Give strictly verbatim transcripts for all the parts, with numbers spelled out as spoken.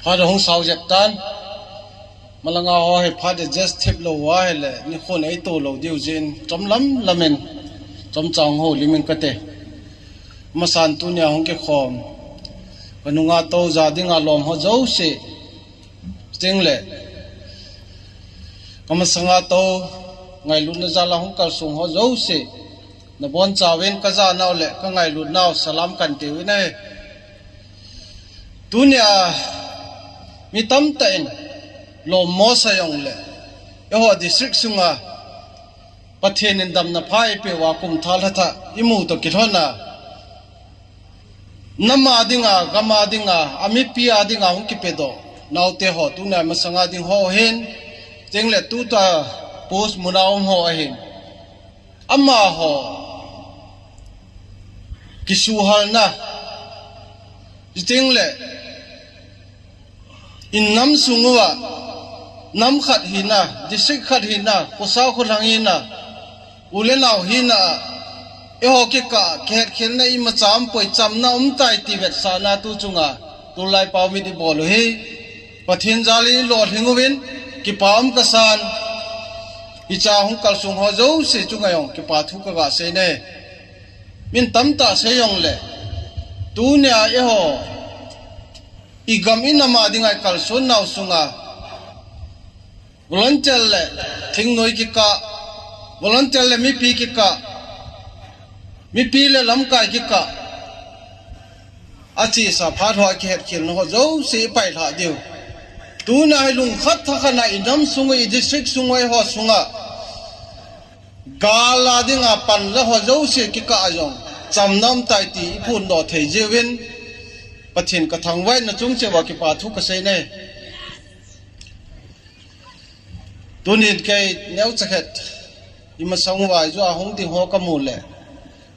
Phat ahung sao jep tan. Malanga ho hi phat adjust thip lou uva ahile, nikhon eito lou diu jeh in, chomlam lamin, chomcha houlim inge kati. Amasan tunia hung kikhom, kanunga tou ja dinga lom ho jouse, chuteng le kamasanga tou, ngailutna jal a hung kalsong ho jouse, nabonchauvin kajanau le kangailut nau salam kantiuvin ahi. Tunia mi tamtah in lom mo sa jongle, eiho district sunga Pathen in damna pha eipeuva kum thah lha thah imu toh kilhona, nam a dinga, gam a dinga, amipi a dinga hung kipedoh naote ho, tunia masanga ding ho hin, chuteng le tuta post muna um ho ahin, amaho kisuhalna, chuteng le in nam sung uva, nam khat hina, district khat hina, khosa kholhang hina, u le nao hina, eiho kikah kihetkhelna imacha umpoi, chamna umtai ti vetsahna tu chunga tulai pao mit ibol u hi Pathen jal in ilolhing uvin, kipa um kasan. Hichea hung kalsong ho jouse chunga jong kipa thu kaga seine. Min tamtah sei jongle, tunia eiho igam inam a dinga ikalson nau sunga volunteer le thingnoi kikah, volunteer le mipi kikah, mipi le lamkai kikah, achesa phat hoa kihetkhelna ho jouse ipailhah diu. Tunia hi lungkhat thakhat a inam sunga, idistrict sunga, eiho sunga gal a dinga panla ho jouse kikah a jong chamna umtai ti iphondoh thei jiuvin, Pathen kathangvaina chung cheh uva kipa thu kaseine. Tunin kei neocha khat imasang uva ijou a hung ding ho kamu le,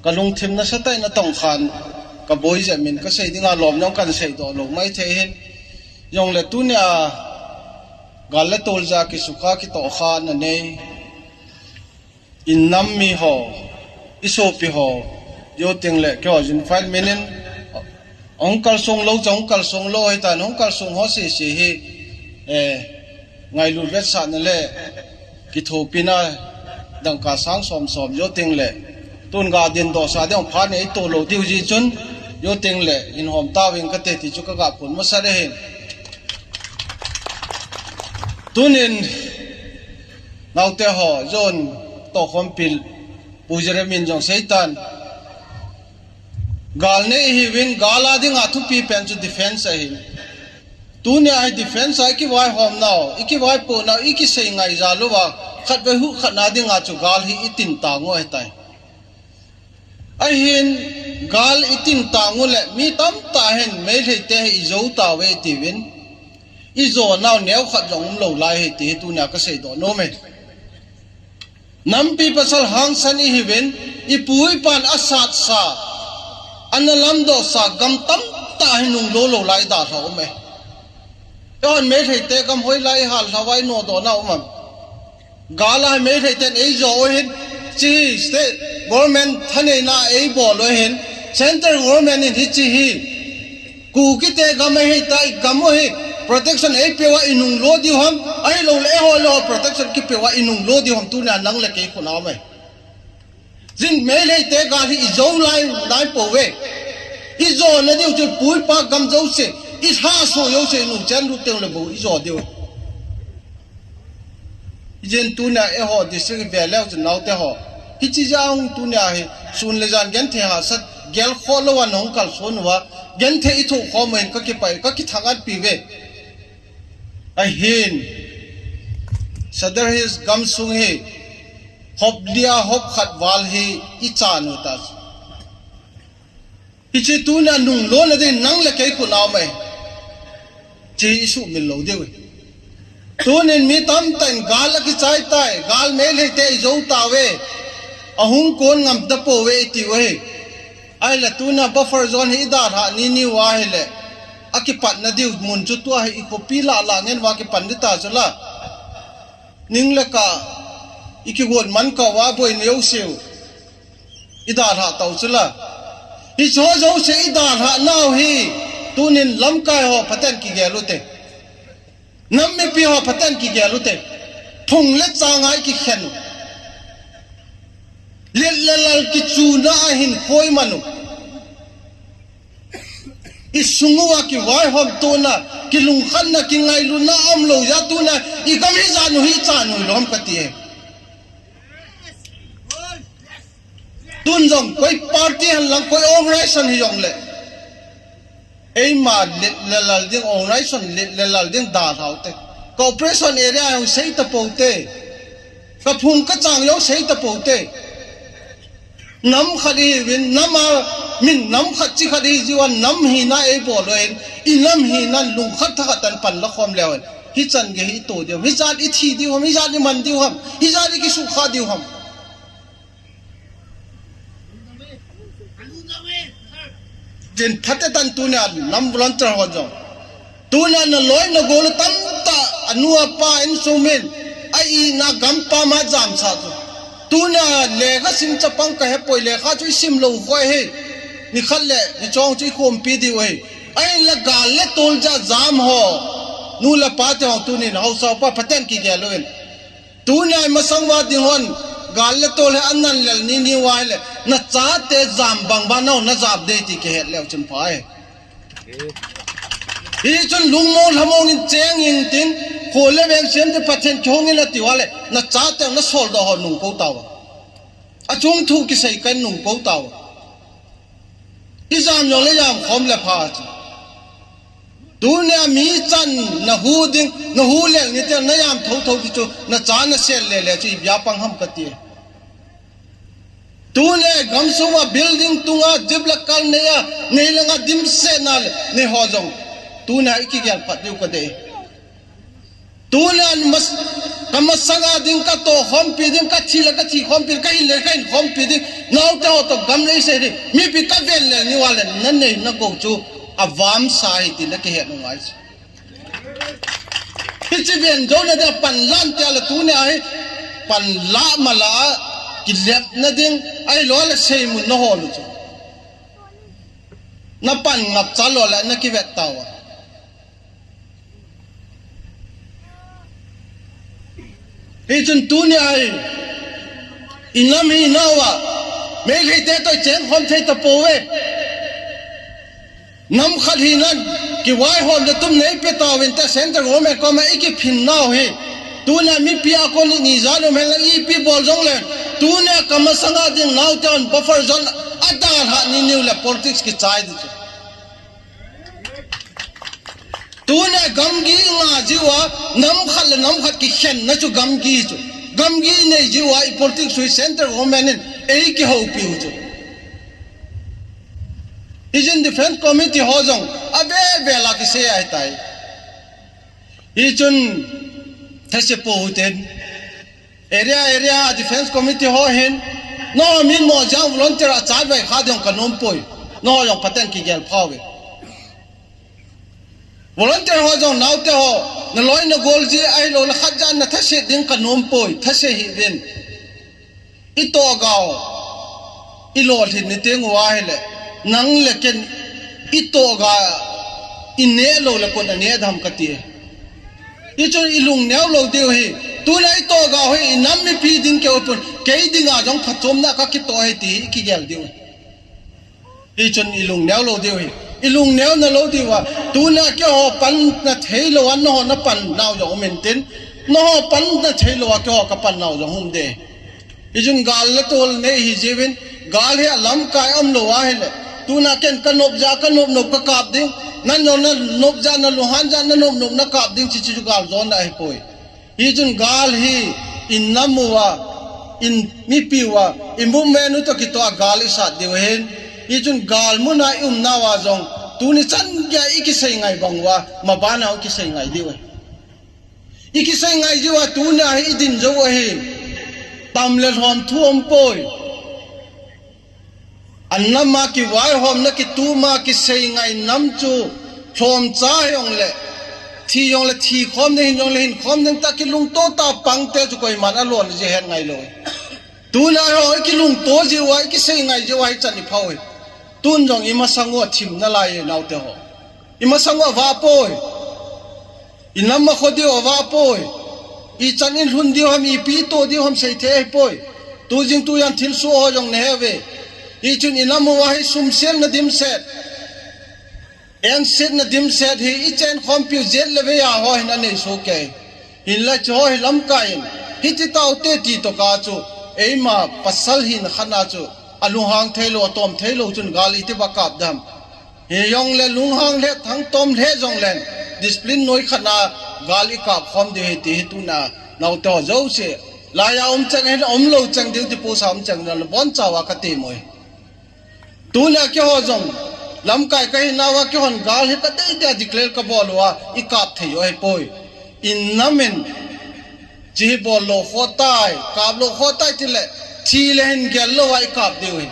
kalungthim nasatah in atongkhan kaboi jeh in kasei dinga lom jong kahin seidoh lou maithei hin. Jongle tunia gal le tol jeh a kisukha kitohkhana nei, inam mi ho, isopi ho, jou tengle keiho jin five minute, ahung kalsong lou chu ahung kalsong lou ahitan, ahung kalsong ho sese hi, eh, ngailut vetsahna le kithopina dangka sang som som jou tengle, tun ga dindohsa ding phat nei ito lou diu jeh chun, jou tengle hin hom tauvin kati ti chu kaga phon masat ahin. Tunin naote ho, jon tohkhompi Pu Jeremy in jong seitan, gal nei ihiuvin, gal a dinga thupi pen chu defense ahin. Tunia hi defense a ikivaihom nau, ikivaipoh nau, ikisei ngai jal uva, khatvei huhkhat na dinga chu gal hi itin tang u ahitai. Ahin, gal itin tang u le mi tamtah hin Meitei te hi ijou tauve itiuvin, ijonau neokhat jong umlou lai ahi ti hi tunia kaseidoh nom e. Nampi pasal hangsan ihiuvin, ipu ipan asatsa, ana lamdohsa gam tamtah hi nunglo lou lai dalha um e. Eihon Meitei te gam hoilai ihallhau a inodoh nau um am? Gal a hi Meitei ten eijo u ahin, hiche hi state government thaneina eibol u ahin, central government in hiche hi Kuki te gam ahitai, gam u hi protection eipeuva inunglo diu ham, ahilouleh eiho le eiho protection kipeuva inunglo diu ham, tunia nang le kei khut a um e. Jin Meitei te gal hi ijou lai, lai pouve. Ijona diu chu pu ipa gam jouse, ilhaso jouse, inu chen lut tengle bou ijo diu. Ijin tunia eiho district ve leu chun naote ho, hiche jeh a hung tunia hi sun le jan genthei hahsat, gelkhoh louva nahung kalson uva, genthei ithoh khom u hin kakipah, kakithangatpi uve. Ahin, Sadar Hills gamsung hi hop li a hop khat val hi ichan u ta chu, hiche tunia nunglona ding nang le kei khut a um e. Hiche hi isuhmil lou diu ahi. Tunin mi tamtah in gal akichai tai, gal Meitei te ijou tauve, ahung kon ngam tapouve itiu ahi. Ahile tunia buffer zone hi idalhah nini uva ahile, akipatna diu mun chu tua hi ikhopi lah lah ngen uva kipan dita chula. Ning le kah, ikigol man kah uva boina jouseu idalhah tau chula. Hicheho jouse idalhah nau hi, tunin lamkai ho phaten kigel ute. Nam mipi ho phaten kigel ute. Phung le chang a ikikhen u. Let le lal kichuna a hin khoi man u. Isung uva kivaihom tona, kilungkhatna, kingailutna umlou jeh a tuna, igam hi jan u hi chan u lom kati e. Tun jong koi party hen lang, koi organization hi jong le, eima let le lal ding, organization let le lal ding dalhau te. Ka operation area jong sei tapou te. Ka phung ka chang jong sei tapou te. Nam khat ihiuvin, nam a min nam khat chi khat ihi jeh uva nam hina eibol uvin, i nam hina lungkhat thakhat in pan la khom leu hen, hichan gei hi ito diu, hijat ithi diu ham, hijat iman diu ham, hijat ikisukha diu ham. Tin phatetan tunia nam volunteer ho jong. Tunia naloi nagol tamtah anu apa insung min a ina gam pam a jamsah chu. Tunia lekha sim chapang kahepoi, lekha chu isim lou khoi hi. Nikhat le nichong chu ikhompi diu hi. Ahinla gal le tol jeh a jam ho. Nu le pa te ho tunin haosa upa phaten kigel uvin. Tunia imasang uva ding hon, gal le tol hi anan lel nini uva ahile, nachate jam bang uva nao najam ding ti kihet leu chun phai. Hichun lungmong lhamong in cheng intin, kho le veng semte Pathen kihong in ati uva le, nachate nasoldoh ho nungkou tauva. Achung thu kisei kah in nungkou tauva. Ijam jong le jam khom le pha chu. Tunia mi chan nahu ding, nahu lel nite najam thotho ti chu, nacha nasel lele chu ibia pang ham kati. Tunia gamsunga building tunga jeep le kal neiya, neilanga dimset na le, neiho jong. Tunia ikigel phat diu kadei. Tunia mas, kamasanga ding, katoh khompi ding, kathi le kathi khompi, kahin le kahin khompi ding, naote ho toh gam le isei ding, mipi kaven le niuva le, nanei nagou chu, avamsa ahi ti nakihet u ngai chu. Hiche ven jouna dia panla nte le tunia hi, panla mala, kilepna ding, ahilou le seimun nahol u chu. Napan ngapcha lou le nakivet tauva. Hichun tunia hi, inam hi nauva, Meiteite toh icheng khom thei tapouve. Nam khat hina, kivaihom le tum neipe tauvinte central government koma ikiphin nau hi. Tunia mipi a kon ni jan um hen lang ipi bol jong le. Tunia kamasanga ding naote hon buffer zone adalhah niniu le politics kichai ding chu. Tunia gamgi nga jeh uva, nam khat le nam khat kikhenna chu gamgi chu. Gamgi nei jeh uva, i politics chu central government in eikihoupiu chu. Hichun defense committee ho jong, aveve la kisei ahitai. Hichun, thase pou ten. Area, area, defense committee ho hin, nangho min mo jeh a volunteer a chatvai kha ding kanom poi. Nangho jong phaten kigel phauve. Volunteer ho jong naote ho, naloi nagol ji ahilou le khat jan nathaset ding kanom poi, thase hih uvin. Itohgao, ilolhin ni teng uva ahile, nang le ken itohga, ineh lou le kon aneh dam kati. Hichun ilung neo lou diu hi. Tunia itohgao hi inam mipi ding keu pon, kei dinga jong phatchomna kakitoh ahi ti hi ikigel diu. Hichun ilung neo lou diu hi. Ilung neo nalou diu a. Tunia keiho panna theilou a, nangho napan nau jong um intin. Nangho panna theilou a keiho kapan nau jong um ding. Hichun gal le tol nei hi jiuvin, gal hi alamkai umlou ahile. Tunia ken kanop jeh a, kanop nop kakap ding. Nang jong nanop jeh a, nalunghan jeh a, nanop nop nakap ding, hiche chu gal jonna ahipoi. Hichun gal hi, inam uva, in mipi uva, i movement u toh kitoh a gal isat diu ahin. Hichun gal muna iumnauva jong, tuni chan geiya ikisei ngai bang uva, mabana ikisei ngai diu ahi. Ikisei ngai jiuva tunia hi idin jou ahi. Tam le lhom thu umpoi. Anam a kivaihomna kitum a kisei ngai nam chu lhomcha hijongle, thi jongle thi khom ding, hin jongle hin khom ding tah kilungto tah pangte chu koiman alon ji het ngailou. Tunia ho ikilungto jiuva, ikisei ngai jiuva hichan iphau hi. Tun jong imasang uva thim nalai e naote ho. Imasang uva vah poi. Inam a kho diu avah poi. Ichan in lhun diu ham, ipi ito diu ham seithei ahipoi. Tujing tujan thilsoh ho jong nahe uve. Hichun inam uva hi sumsetna dimset, ensetna dimset hi ichenkhompiu jet le veiya ho hin anei soh kei. Hinla hiche ho hi lamkai in, hiti taute ti toka chu, eima pasal hina khatna chu alunghang theilou, atom theilou chun gal itiba kap dem. Hijongle lunghang lheh, thangtom lheh jongle, discipline noikhatna gal ikap khom diu ahi ti hi tuna naote ho jouse, laiya um cheng hin, umlou cheng diu, tiposa um cheng hin, nabonchauva kati mong e. Tuna keiho jong, lamkai kahinauva keihon gal hi kadei dia declare kabol uva, ikap thei u ahipoi. Inam in, hiche hi bollou khohtai, kaplou khohtai tile, thi le hin gel louva ikap diu ahi.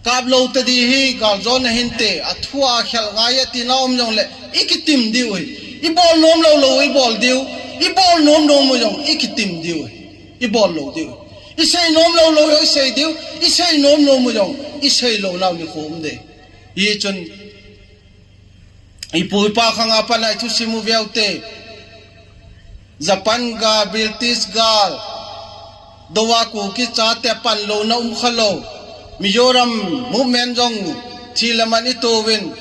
Kaplou tadi hi galjona hinte, athua khel ngai e tina um jongle, ikitim diu ahi. Ibol nom lou lou, ibol diu, ibol nom nom u jong, ikitim diu ahi. Ibol lou diu ahi. Isei nom lou lou jong, isei diu, isei nom nom u jong, isei lou nau nikho um dei. Hichun, ipu ipa khanga pat a ithusim u veute. Japan gal, British gal, douva Kuki chate panlouna um khalou. Mizoram movement jong thi le man itouvin,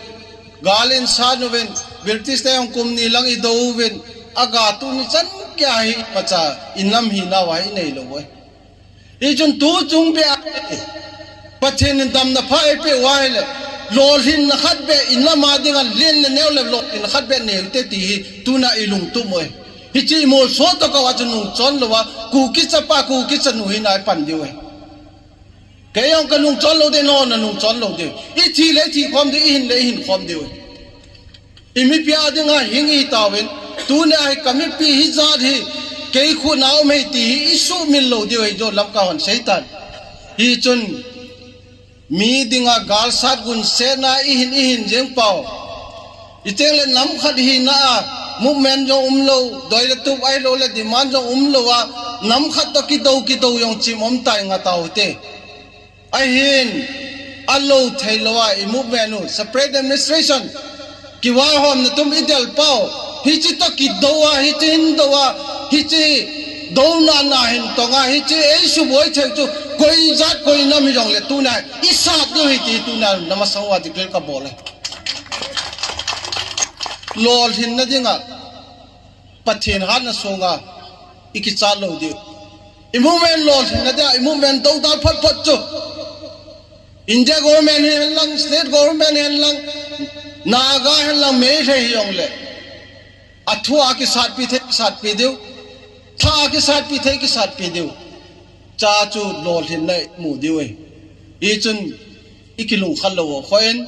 gal in sat uvin, British te jong kum ni lang idou uvin, aga tuni chan geiya hi imacha inam hinauva inei lou uve. Hichun tu chung beh a, Pathen in damna pha eipeh uva ahile, lolhinna khat beh inam a dinga len le neo le lolhinna khat beh neite ti hi tuna ilungtup u ahi. Hiche imolso tokah uva chu nungchon louva, Kuki chapa, Kuki chanu hina ipan diu ahi. Kei jong kanungchon lou ding, nangho nanungchon lou ding. Ithi le ithi khom diu, ihin le ihin khom diu ahi. Imipi a dinga hing ihitauvin, tunia hi kamipi hijat hi, kei khut a um ahi ti hi isuhmil lou diu ahi, jo lamkai hon seitan. Hichun, mi dinga galsat gunsetna ihin ihin jeng pau. Ichengle nam khat hina a, movement jong umlou, doi le tup ahiloule demand jong umlouva, nam khat toh kidou kidou jong chim umtai ngataute. Ahin, alou theilouva, i movement u, separate administration, kivahomna tum idel pau, hiche toh kidouva, hiche hin douva, hiche douna nahin tonga, hiche eisuboi thei chu, koi jat koi nam hijongle tuna, isat diu ahi ti tuna, namasang uva declare kabol e. Lolhinna dinga, Pathen hatna sunga, ikichat lou diu. I movement lolhinna dia, i movement doudal phot phot chu. India government hihen lang, state government hihen lang, Naga hihen lang, Meitei hijongle. Athua kisatpi thei, kisatpi diu. Tha kisatpi thei, kisatpi diu. Cha chu lolhinna imu diu ahi. Hichun ikilungkhat lou u khoh in,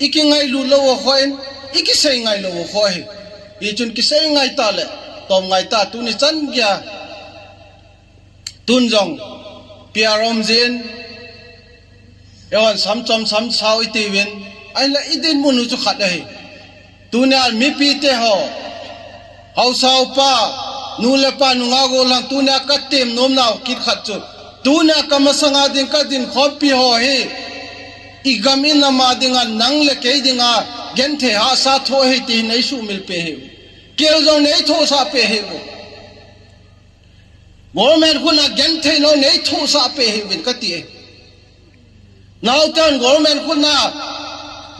ikingailut lou u khoh in, ikisei ngai lou u khoh ahi. Hichun kisei ngai tah le, tom ngai tah tuni chan geiya. Tun jong, P R um jin, eihon samchom samsao itiuvin, ahinla idinmun u chu khat ahi. Tunia mipite ho, haosa upa, nu le pa nungah gollhang, tunia katem nomnau kit khat chu, tunia kamasanga ding kadinkhompi ho hi, igam inam a dinga nang le kei dinga genthei hahsa thoh ahi ti hi neisuhmil peh hih un. Kel jong neithohsah peh hih un. Government khut a genthei nau neithohsah peh hih uvin kati e. Naoten government khut a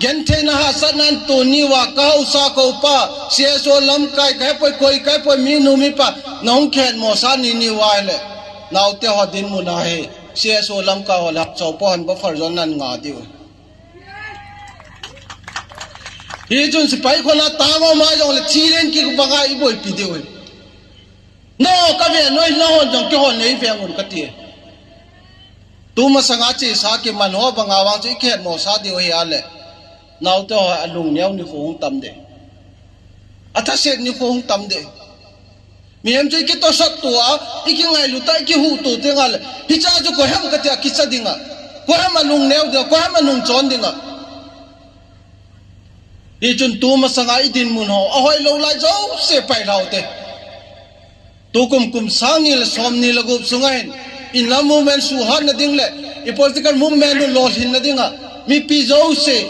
gentheina hahsatnan tuni uva kahaosa kaupa, C S O lamkai kahepoi, koi kahepoi, minu mipa, nahung kihetmosah nini uva ahile, naote ho dinmun a hi, C S O lamkai ho le haosa upa hon buffer zone nan nga diu. Hichun sepai khut a tang um a jongle thi len kibanga iboipi diu ahi. Nangho kave noi, nanghon jong keihon neiveng un kati e. Tumasanga chesa kiman ho banga vang chu ikihetmosah diu ahi ale, naote ho alungneo nikho hung tam ding. Athaset nikho hung tam ding. Mihem chu ikitosat tua, ikingailut a, ikihuhto tengle, hichea chu koiham katia kicha dinga, koiham alungneo dinga, koiham anungchon dinga. Hichun tumasanga idinmun ho ahoilou lai jouse pailhaute. Tukum kum sang ni le som ni le gup sunga hin, inam movement suhhatna ding le, i political movement u lolhinna dinga, mipi jouse,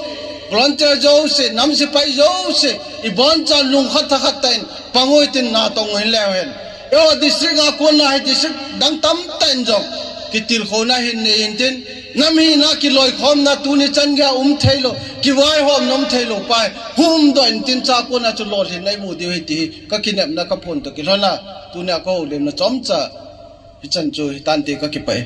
volunteer jouse, nam sepai jouse, ibonchan lungkhat thakhat tah in, Pangoi tin natong hin leu hen. Eiho district a kona hi district dang tamtah in jong kitilkhouna hin nei hin tin, nam hina kiloikhomna tuni chan geiya um theilou, kivaihomna um theilou pa hi hung umdoh in tin, chua kona chu lolhinna imu diu ahi ti hi kakinepna kaphon toh kilhon a, tunia kahoulimna chomcha hichan chu hitante, kakipah e.